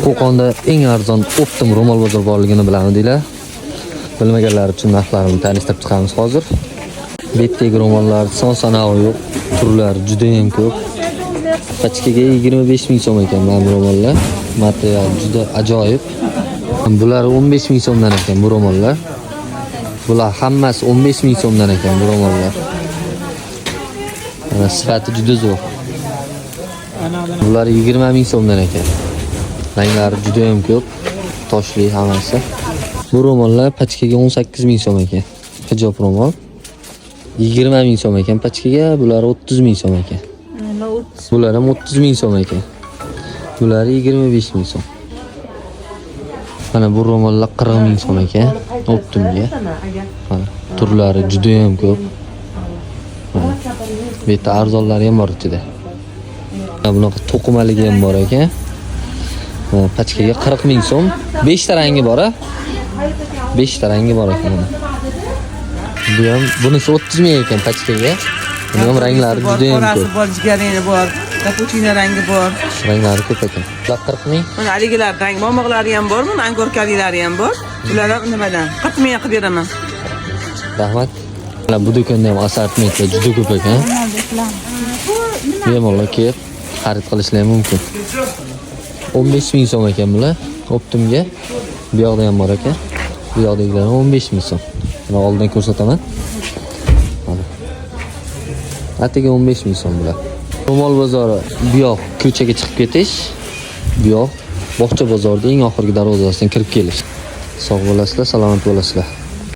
Qo'qonda eng arzon оптом ro'mol bozor borligini bilamidinglar? Bilmaganlar uchun narxlarini tanishtirib chiqamiz hozir. Bu yerdagi ro'mollar son sanog'i yo'q, turlari juda ham ko'p. Pachkaga 25 ming so'm ekan mana bu ro'mollar. Material juda ajoyib. Bular 15 ming so'mdan ekan bu ro'mollar. Bular hammasi 15 ming so'mdan ekan bu ro'mollar. Mana sifati juda zo'r. Bular 20 ming so'mdan ekan. Ranglari juda ham ko'p. Toshli hammasi. Bu ro'mollar pachkaga 18 ming so'm ekan. Hijob ro'mol. 20 ming so'm ekan pachkaga, bular 30 ming so'm ekan. Bular ham 30 ming so'm ekan. Bular 25 ming so'm. Mana bu ro'mollar 40 ming so'm ekan. Оптом ga. Mana turlari juda ham ko'p. Mana. Bu yerda arzonlari ham bor ichida. Mana bunaqa to'qimaligi ham bor ekan. Mana pachkaga 40 ming so'm. 5 ta rangi bor a? 5 ta rangi bor ekan mana. Bu ham, bunisi 30 ming ekan pachkaga. Buni ham ranglari Bor, juda ham qorasi ko'p. bor, jigarrangli bor, kapuchino rangi bor. Ranglari ko'p ekan. Bular 40 ming. Mana haligilar rang momiqlari ham bor, buni angorkalilari ham bor. Bular ham nimadan? 40 ming qilib beraman. Rahmat. Mana bu do'konda ham assortimentlar juda ko'p ekan. Bemalol kelib xarid qilishlari mumkin. 15 ming so'm ekan bular оптом ga. Bu yoqda ham bor ekan. Bu yoqdagilar 15 ming so'm. Mana oldin ko'rsataman. Mana. Atigi 15 ming so'm bular. Ro'mol bozori bu yoq ko'chaga chiqib ketish, bu yoq bog'cha bozorida eng oxirgi darvozasidan kirib kelish. Sog' bo'lasizlar, salomat bo'lasizlar.